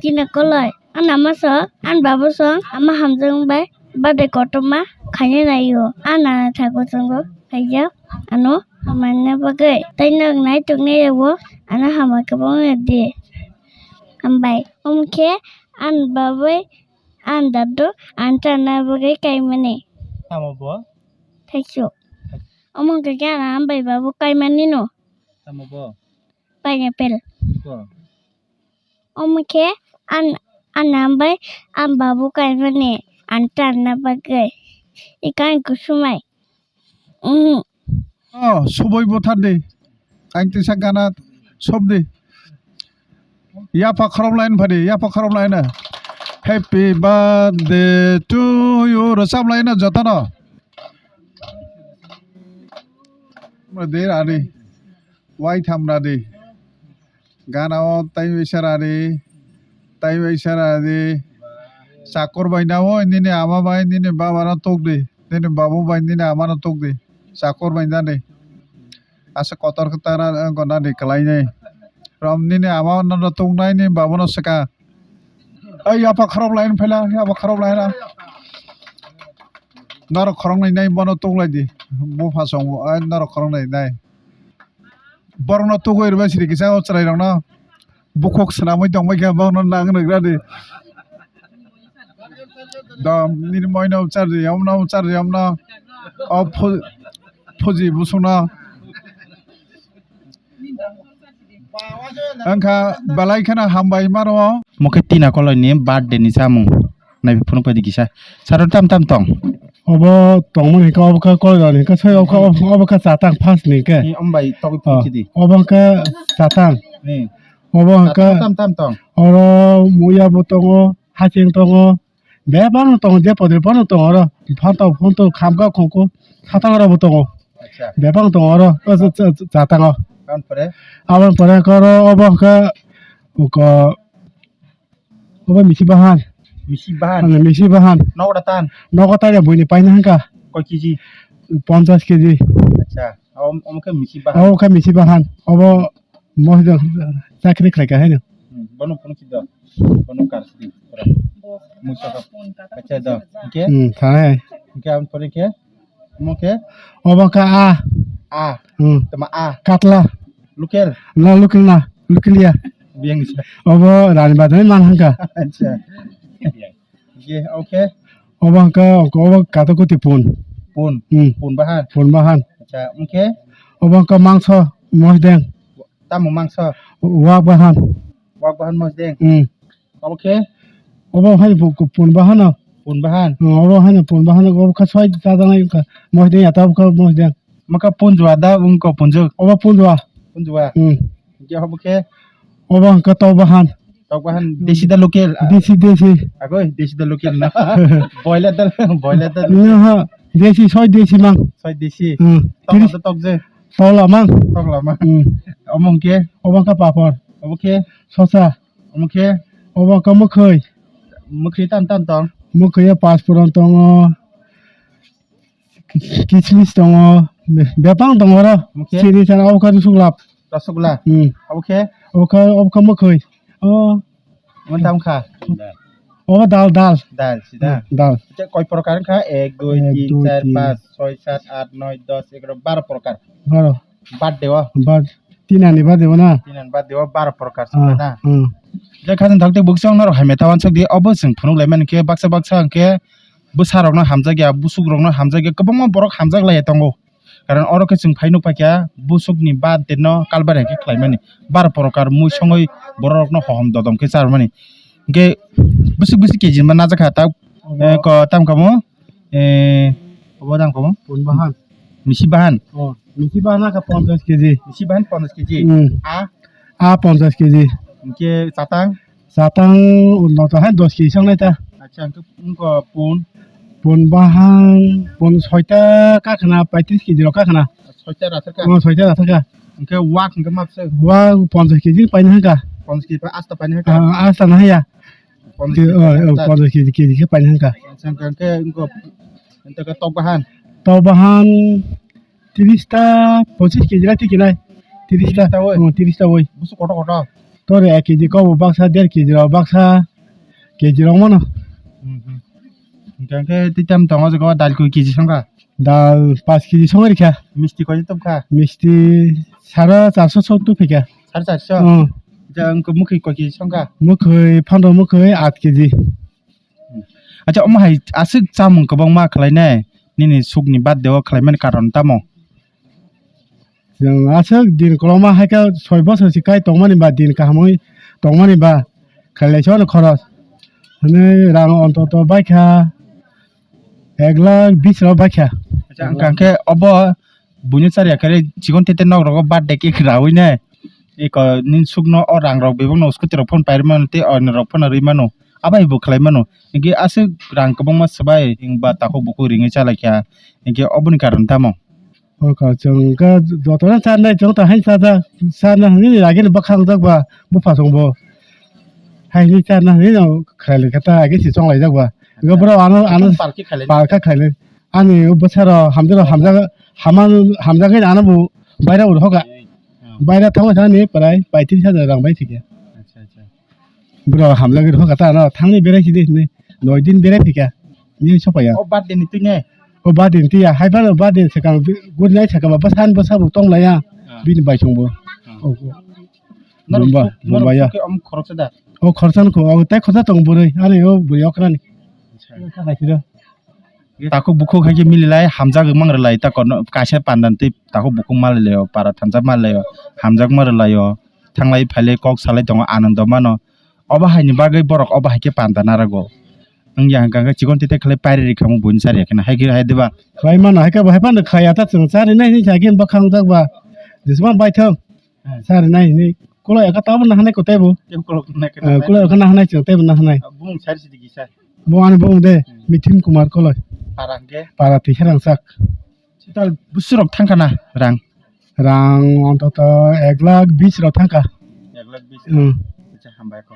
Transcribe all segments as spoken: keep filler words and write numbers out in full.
Tina koloi. Ana maso, an babu song, ama hamjang bai, bade kotorma, khaina naio. Ana thago chongo, khaijak, ano, hamani bagwi. Tai nok nai tok nai yabo, ano hamai kwbangma di. Hambai, omo khe, an babai, an dadu, an chana bagwi kaimani. Tamo bo? Thaichuk. Omo khe khe, an bai babu kaimani no. Tamo bo? Pineapple. Ko. Omo khe an, an ambai an babu kaimani an tanna bagwi. Ikan kusumai. Mm. Oh, suboi bothar de. Ang tisa gana sob de. Yapha khorop line phadi, yapha khorop line. Happy birthday to you. Rosab line jotono. Mo de rani. Wai tham rani. Gana o tai bai sa rani, tai bai sa rani. Chakor bai na o, nini ama bai, nini baba no tok di, nini babu bai, nini ama no tok di. Chakor bai na di. Asa kotor khe ta na, eh, gona di kalai nai. Rom nini ama no tok nai, nini babu no saka. Ai, yapha khorop line phela, yapha khorop line. Norok khorok nai nai, bono tok lai di. Bupha song, ai, norok khorok nai nai. Borokno tugui rwbai siri kisa o chwrairokno bukhuk swnamwi tongbai khe borokno nang rwgradi. Dom nini moino chardi, omno chardi, omno o phu-, phuji busukno. Wngkha belai kheno hambai mano. Mokhe Tina Koloini birthday ni chamung. Naiphuru phai di kisa. Saro tam tam tong. Obo tongmani hinkhe obo khe koilaini hinkhe sai obo khe, obo khe chatang first ni hinkhe. Ni ombai togwi phunukhe di. Obo hinkhe chatang. Ni. Obo hinkhe tam tam tong. Oro muya bo tongo, haching tongo. Bebak no tongo, je podre bono tongo oro. Phantok phuntok khamka khongko chatang oro bo tongo. Acha. Bebak no tongo oro, o cha-, cha-, chatango. Aboni pore? Aboni pore hinkhe oro obo hinkhe, oko, Obo misi bahan. Misi bahan. Ano misi bahan. Nogo da tan. Nogo ta ya buini paina hangka. Koi kg? Ponchas kg. Acha. Om, om khe misi bahan. Obo khe misi bahan. Obo mohdo chakri khlai ka haino. Hmm, bono phone khido. Bono kar sidi. Musa ka. Acha da. Oke. Hmm, thai. Oke, am pore ke. Omo khe? Obo khe a. A. Hmm. Tama a. Katla. Local? Na, local na. Local ya. Biyang sa. Obo Rani Bazar ni man hangka. Acha. Ye, okay. Obo hangka, obo kato kuti pun. Pun? Hmm. Pun bahan? Pun bahan. Acha, okay. Obo hangka mangso, mosdeng. Tamo mangso? Wak bahan. Wak bahan mosdeng? Hmm. Obo khe? Obo hai bu-, ku-, pun bahano. Pun bahan? Hmm, obo hai pun bahano, obo kha soi ta ta nai kha. Mosdeng ya ta kha mosdeng. Maka pun jua da wng ko punjuk. Obo pun jua. Pun jua. Hmm. Khe obo khe? Obo hangka tok bahan. Tok bahan desi da local. Desi, desi. Agoi, desi da local na. Boiler da, boiler da. Nyaha, desi, soi desi mang. Soi desi. Hmm. Tok da tok je. Tok la mang. Tok la mang. Hmm. Omo khe? Obo hangka papor. Obo khe? Sosa. Omo khe? Obo wngkha mwkhwi. Mwkhwi tam tam tong? Mwkhwi o pasphuron tongo, ki-, kismis tongo, be-, bebak tongo oro. Omo khe? Sini sana obo kha rwsuk lab. Rosogula? Hmm. Obo khe? Obo kha, obo kha mwkhwi. O. Omo tam kha? Obo dal, dal. Dal, sida? Hmm, dal. Koi prokar wngkha? Ek, dui, tin, char, panch, soi, sat, at, noi, dos, egaro, baro prokar. Baro. Birthday o. Bad, tinani birthday o na? Tinani birthday o baro prokar se na? Hmm. Je khajang thok tei buksong norok hamya ta wansuk di, obo chwng phunuk lai mani khe baksa baksa hwnkhe bwsa rokno hamjak ya, busuk rokno hamjak ya, kwbangma borok hamjak lai ya tongo. Karon oro khe chwng phai nuk phaikha busuk ni birthday no kalbar ya khe khlai mani. Baro prokar mui songwi borok rokno hohom dodom khe char mani. Hwnkhe bwswk bwswk kg ma najak kha ta, eh, ko tam kamo? Eh, obo dam kamo? Pun bahan. Misi bahan? Oh, misi bahan kha ponchas kg. Misi bahan ponchas kg? Hmm. A? A ponchas kg. Hwnkhe chatang? Chatang no to hai dos kg sangnai ta. Acha, hwnkhe wngkha pun? Pun bahan, pun soita kakhna, paitris kg rok kakhna. Soita rathar kha? Oh, soita rathar kha. Hwnkhe wak hwnkhe mapsa? Wak ponchas kg paina hangka. Ponchas kg pa asta paina hangka? Ah, asta na haya. Ponchas kg, oh, oh, ponchas kg, kg khe paina hangka. Acha, hwnkhe wngkha, wngkha tok bahan? Tok bahan tris ta, pochis kg lai tiki nai. Tris ta. Tris ta oi? Oh, tris ta oi. Busu kotor kotor? Tori ek kg kobo baksa, der kg rok baksa, kg rok mano. Hmm, hmm. Hingke, hingke tei tam tongo jaga o dal koi kg songkha? Dal paanch kg songwi rikha. Misti koi tongkha? Misti sare charso song tongphikha. Sare charso? Hmm. Hingke wngkha mwkhwi koi kg songkha? Mwkhwi phandro mwkhwi aat kg. Acha, omo hai aswk chamung kwbangma khlainai, nini sukni birthday o khlaimani karon tamo? Chwng aswk din kwlangma hai khe soi bosor se kai tongmani ba, din kahamwi tongmani ba, khailaiso ano khoros. Hwnwi rang ontoto baikha ek lakh bis rok baikha. Acha, wngkha khe obo buino charya khe chikon tete nok rogo birthday cake rawi nai. Eko nini sukno o rang rok bebak no scooty rok phone pairwi mano tei oino rok phano rwi mano. Abo hai bo khlai mano. Hingke aswk rang kwbangma swbai hingba takhuk bukhuk ringwi chalaikha. Hingke oboni karon tamo? O ka chwng khe jotono charnai chwng ta hai chajak. Charna hwnwi agini bwkhang jak ba bupha chwng bo. Hai hwnwi charna hwnwi no khlai khe ta age se chonglai jak ba. Hingke borok ano, ano Palki khlai. Palka khlai. Ani o bwsaro hamjak, hamjak, hamang, hamjagwi ano bo baira ur hoga. Hmm. Baira thangwi thani prai paitris hajar rang bai thikya. Acha, acha. Bro hamjagwi hoga ta ano thangni berai sidi hinwi noi din berai thikya. Ni sopaya. O birthday ni twi ne? O birthday ni twi ya. Hai bano birthday sakang guri nai sakang ba san bwsa bo tong laya. Ah. Bini bai chwng bo. Ah. O, o. Norok Bomba, suk-, norok bomba ya. Suk khe om khoroksa da? O khoroksa no kho, o tai khoroksa tong bwrwi. Ani o bwrwi okra ni. Acha. Kha khai siro. Takhuk bukhuk hai khe mililai, hamjak wngmang rwlai, ta kono kaisa panda tei takhuk bukhuk malai lai o, para thansa malai lai o, hamjakma rwlai o, thanglai phailai kok salai tongo, anando mano. Obo haini bagwi borok obo hai khe panda narago. Wngya hwnkha khe chikon tete khlai pairi rikhamu buini chari ya kheno, hai khe hai diba? Khlai mano, hai khe bo hai phano khaya ta chwng chari nai hinwi sa khe bwkhang jak ba. Jesma baithang. Hmm. Sari nai hinwi. Kulai aka tabuk nahanai ko taibo. Tei kulok nai khe Ah, nahanai. Kulai aka nahanai chwng taibo nahanai. Ah, bumung sari sidi kisa. Bo ani bumung de, Hmm. Mithim Kumar Koloi. Para hwnkhe? Para tisa rangchak. Total bwswk rok thangkha na rang? Rang ontoto ek lakh bis rok thangkha. Ek lakh bis? Hmm. Acha, hambai kho.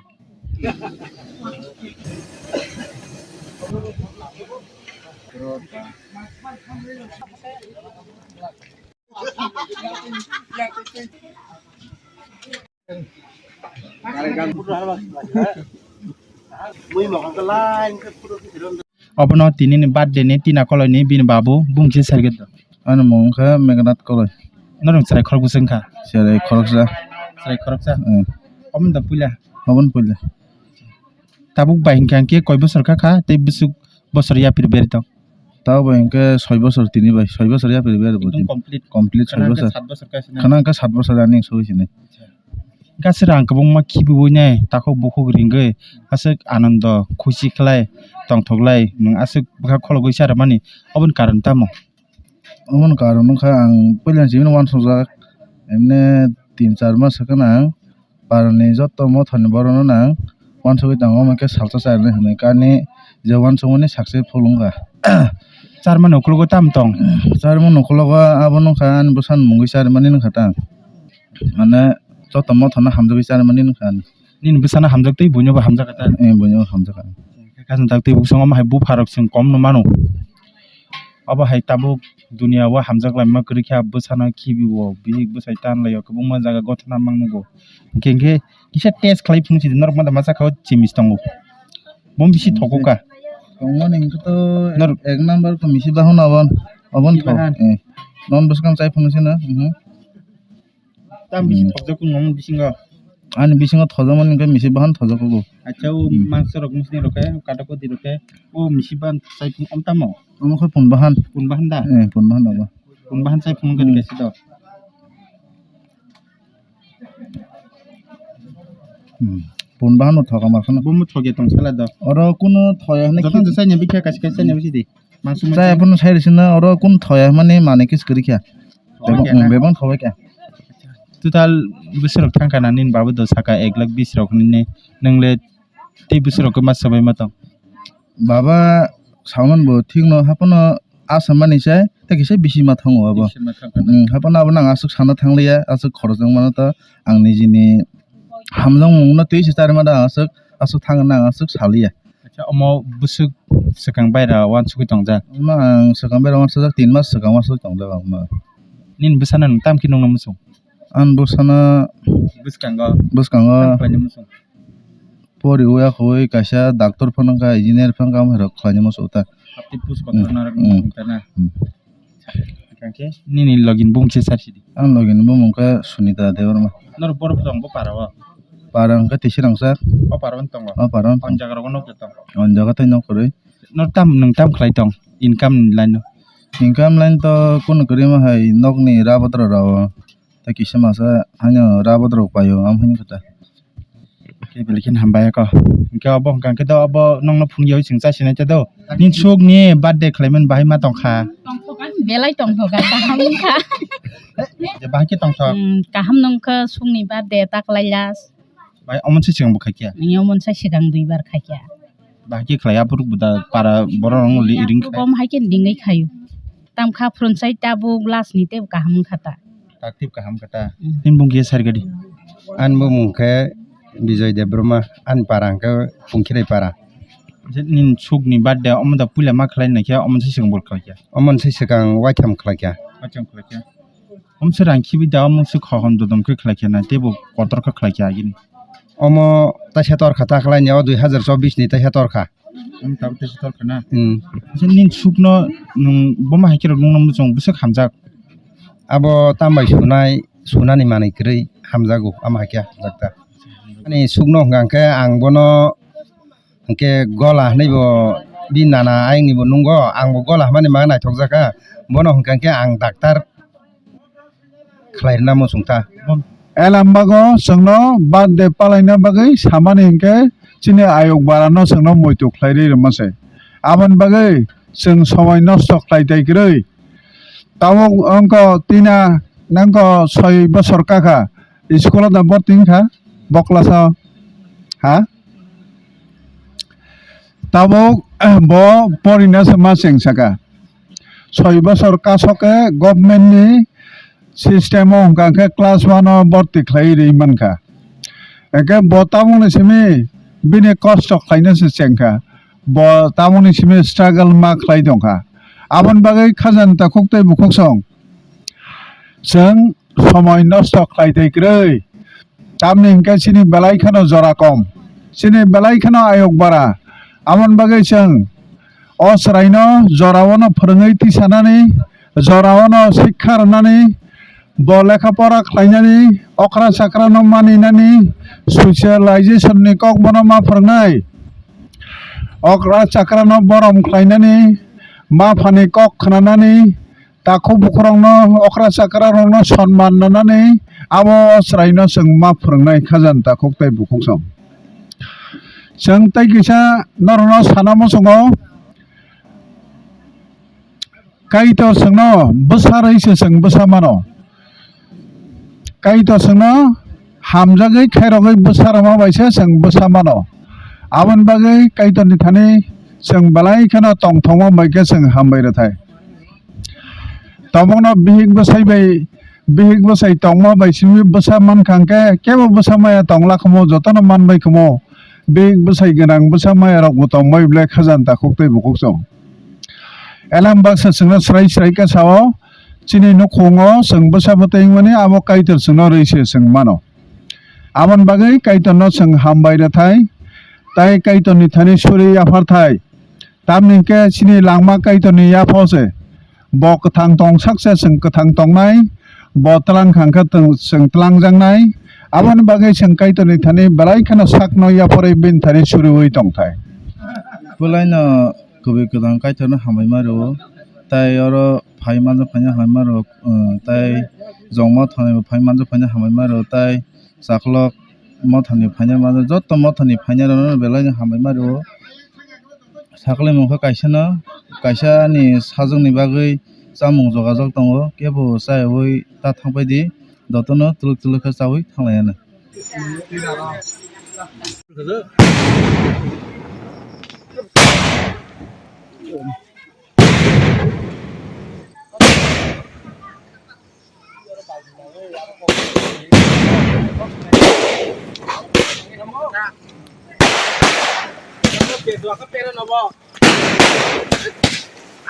Obono tini ni birthday ni tina koloi ni bini babu bumung se sergit do. Ani mung khe Meghnad Koloi. Norok chwrai khorok bwswk wngkha? Chwrai khoroksa. Chwrai khoroksa? Eh. Obono da puila? Obono puila. Tabuk bai hwnkha hwnkhe koi bosor kha kha tei bwswk bosor yapri berwi tong? Tabuk bai hwnkhe soi bosor tini bai, soi bosor yapri berwi bo Ekdom tini. Complete. Complete soi Khana hwnkhe bosor. Sat bosor kha sini. Khana hwnkhe sat bosor ani soi sini. Acha. Hwnkhe aswk rang kwbangma khibiui nai takhuk bukhuk ringwi aswk anando khusi khlai tongthoklai nwng aswk bwkha khologwi charwmani oboni karon tamo? Omono karon wngkha ang puila simi wansukjak, emne tin char mas swkang ang parani joto mothani borokno ang wansugwi tongo, omo khe salsa charwrwng hinwi kani je wansukmani successful wngkha. Charmani ukologo tamo tong? Charmani ukologo abo wngkha ani bwsani mungwi charmani wngkha ta, mane joto mothano hamjagwi charmani wngkha ani. Nini bwsano hamjaktwi buinobo hamjakha ta? Eh, buinobo hamjakha. Khasing tak twi bwskango omo hai bupharok chwng kom no mano. Obo hai tabuk dunia o hamjak laima kwrwi khe bwsano khibi o bihik bwsai tan lai o kwbangma jaga gothana mang nugo. Hwnkhe hwnkhe kisa test khlai phunuk sidi norok mada masa kha o chimis tongo. Bo bisi thogo kha. Tongmani hwnkhe to Norok ek number ko misi bahon abon abon Misi thok. Bahan. Eh. Non bwskang chai phunuk sino. Mhm. Tam bisi Hmm. Thokjak kung nong bisingo? Ani bisingo thokjakmani hwnkhe misi bahan thokjak kugo. Acha, o Hmm. Mangso rok musni rok khe, kata koti rok khe, o misi bahan chai phung om tamo? Omo khe pun bahan. Pun bahan da? Eh, pun bahan da ba. Pun bahan chai phung khe Hmm. Kaisa do. Hmm. Pun bahan no thoka mar khana. Bo mu thokya tong sala do. Oro kuno thoya hwnwi Jokhon khit- jesa nya bikha kaisa kaisa nya bisi di. Mangso Chaya mangso. Phano sai rwsina oro kun thoya hwnmani manwi khe swkari kha. Bebak, Thoya na? Hmm, bebak thobai kha. Total bwswk rok thangkha na nini babu do saka ek lakh bis rok hinwi, nwng le tei bwswk rok ma swbai ma tong? Baba saman bo thik no haphano asa mani sai tei kisa bisi ma thango abo. Bisi ma thangkha na? Hmm, haphano abo nang aswk sana thangliya, aswk khorokjak mano ta ang nijini hamjakmung no twi se charima da aswk, aswk thang na aswk saliya. Acha, omo bwswk swkang baira uansugwi tongjak? Omo ang swkang baira uansukjak, tin mas swkang uansugwi tongjak ang omo. Nini bwsano nwng tamo khe nukna muchung? Ang bwsano bwskango bwskango khlaini muchung. Pori uya khoi kaisa doctor phano wngkha, engineer phano wngkha, amhairok khlaini muchung ta. Hapti post kotor narwk muchung ta na. Hmm. Hwnkhe nini login bumung se sar sidi. Ang login bumung khe Sunita Debbarma. Norok borok tong bo para o? Para hwnkhe Tisirangsa. O para o tongo? O para o tongo. On jaga rogo nok tong? On jaga tei nok kwrwi. Nor tam, nwng tam khlai tong income ni line o? Income line to kunu kwrwi ma hai nokni rabot rok rao. Tei kisa masa haino rabot rok paio, am hini khe ta. Khe belai kheno hambai kho. Hwnkhe obo hwnkha khe do obo nokno phunukyaui chwng chasinai khe do. Nini sukni birthday khlaimani bahai ma tongkha? Belai tongthok kha, kaham wngkha. Je bahai khe tongthok. Hmm, kaham nungkha sukni birthday ta khlai last. Bahai omo se swkang bo khaikya? Nini omo se swkang duibar khaikya. Bahai khe khlai aphuru buda para borok rok li ring khai. Bom hai khe dingwi khaio. Tam kha phrwng sai tabuk last ni tei kaham wngkha ta. Taktwi kaham khe ta. Hmm. Nini bung khe sar gadi. Ani bumung khe Bijoy Debbarma, ani para hwnkhe Pungkhirai para. Je nini sukni birthday omo da puila ma khlai naikhe omo se swkang bol khlaikya? Omo se swkang waitham khlaikya. Waitham khlaikya. Omo se rang khibi da omo se khohom dodom khe khlaikya na teibo kotor khe khlaikya agini. Omo taisa torkha ta khlaini o dui hazar chobbish ni taisa torkha. Ang tabuk teisa torkha na? Hmm. Nini sukno nwng boma hai khe rok nungno muchung bwswk hamjak? Abo tambai sunai, sunani manwi kwrwi hamjago, ama hai khe hamjak ta. Ani sukno hwnkha hwnkhe ang bono hwnkhe gola hwnwi bo bini nana ayang ni bo nungo, ang bo gola hwnmani ma naithok jakha, bono hwnkha hwnkhe ang doctor khlai rwna muchung ta. Elem bago chwngno birthday palaina bagwi samani hinkhe chini ayuk barano chwngno muitu khlai rwi rwma se. Aboni bagwi chwng somoi nosto khlai tai kwrwi. Tabuk wngkha tina nangkha soi bosor kakha school o da borti wngkha boklasa ha. Tabuk bo porina se ma cheng saka. Soi bosor kasok khe government ni system o hwnkha khe class one o borti khlai ri mankha. Hwnkhe bo tabukni simi bini kosto khlaina se chengkha. Bo tabukni simi struggle ma khlai tongkha. Aboni bagwi khajani takhuk tei bukhuk song. Chwng somoi nosto khlai tei kwrwi. Tamni hinkhe chini belai kheno jora kom. Chini belai kheno ayuk bara. Aboni bagwi chwng o chwraino jorao'-no phwrwngwi tisanani, jorao'-no sikha rwnani, bo lekha pora khlainani, okra chakrano maninani, socialization ni kok bono ma phwrwngnai. Okra chakrano borom khlainani, ma phani kok khnanani, takhuk bukhurokno, okra chakrarokno sonman rwnani, abo chwraino chwng ma phwrwngnai khajani takhuk tei bukhuk song. Chwng tei kisa norokno sana muchungo, Kaitor chwngno bwsa rwi se chwng bwsa mano. Kaitor chwngno hamjagwi khairogwi bwsa rwma bai se chwng bwsa mano. Aboni bagwi Kaitorni thani chwng belai kheno tongthokma bai khe chwng hambai rwthai. Tabukno bihik bwsai bai, bihik bwsai tongma bai simi bwsa mankha hwnkhe kebo bwsa maya tongla khomo, jotono manbai khomo. Bihik bwsai gwnang bwsa maya rokbo tongbai belai khajani takhuk tei bukhuk song. Elem baksa chwngno srai srai khe sao, chini nukhungo chwng bwsa bwtwi wngmani abo Kaitor chwngno rwi se chwng mano. Aboni bagwi Kaitorno chwng hambai rwthai, tai Kaitorni thani suri yapharthai. Tamni hwnkhe chini langma Kaitorni yapha se. Bo kwthang tong sak se chwng kwthang tongnai, bo twlang kha hwnkhe chwng, chwng twlangjaknai. Aboni bagwi chwng Kaitorni thani belai kheno sakno yapharwi bini thani suriui tongthai. Bwlaino kubui kwthang Kaitorno hambai ma rwo, tai oro phai manjak phaina hambai ma rwo, um, tai jongma thani bo phai manjak phaina hambai ma rwo, tai chaklok mothani phaina manjak, joto mothani phaina rwno belaino hambai ma rwo. Sakle mokhe kaisa no, kaisa ni sajwk ni bagwi chamung jogajak tongo, kebo chayui ta thangpai di, jotono twlwk twlwk khe chaui thanglai anw.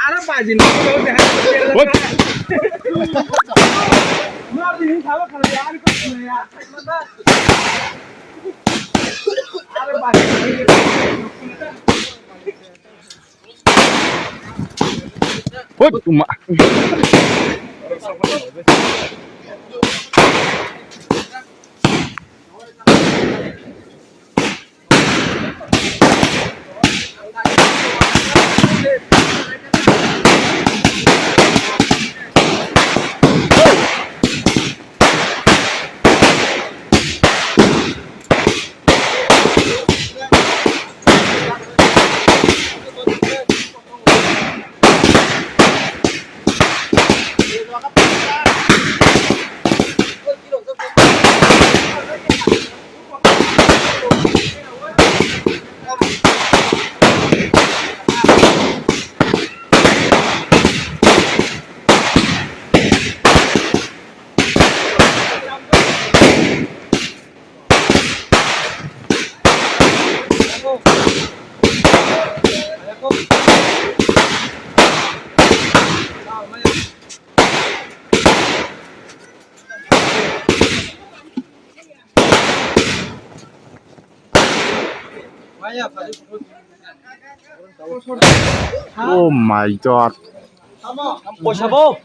Are baji ni ko de ha. What? Mar din thaba khana ya, ar ko ya. Are baji. Hut, uma. Oh my God. Poisa bo.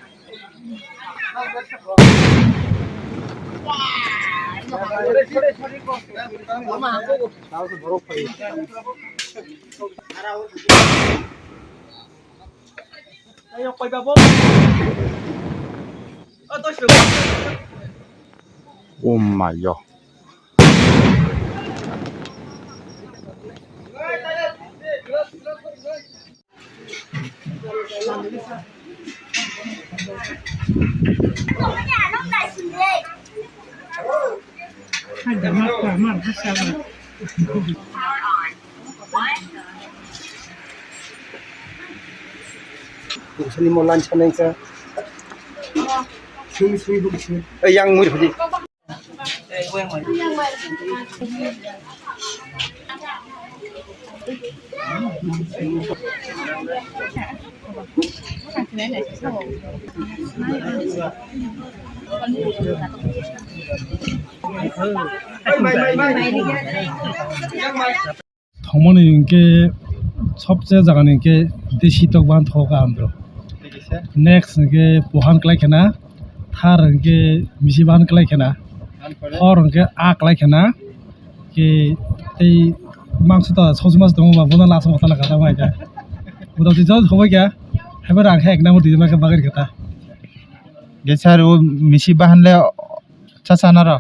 Oh my God. Sini mo lunch nang sa. Sini sini bu sini. Eh, yang muri phadi. Thongmani hinkhe sobse jagani hinkhe desi tok bahan thogo ang bro. Next hinkhe pohan kwlai khena, thar hinkhe misi bahan kwlai khena, hor hinkhe a kwlai khena, khe tei mangso ta sojma se tongo ba, bono last o thana kata bai kha. Bodo tei jol thobai kha, haibo rang khe ek number twijlak khe bagari kata. Ge sir, o misi bahan le cha sana rw?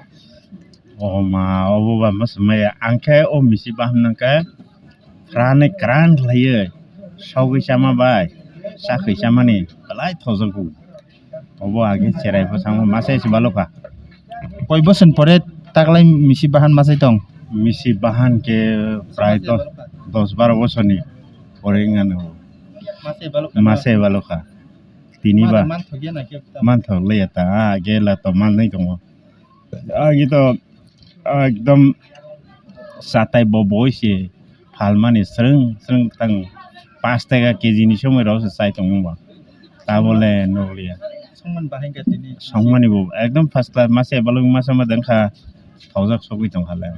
O ma, obo ba ma swmai ya. Ang khe o misi bahan nang khe, kwran kwran khlaiwi, sogwi chama bai, chakhwi chamani belai thojakgo. Obo age cherai bwskango masa se balokha. Koi bosor pore taklai misi bahan masai tong? Misi bahan khe prai dos, dos baro bosorni pore wngano. Masa balokha. Tini ba manthok liya ta, age la to manwi tongo. Agi to ekdom satai bo boi se phalmani srwng srwng tang, pash taka K G ni somoi rok se chai tongmung ba. Tabole nukliya. Songmani bahai khe tini. Songmani bo ekdom first class, masa balok masa ma dengkha thojak sogwi tongkha le.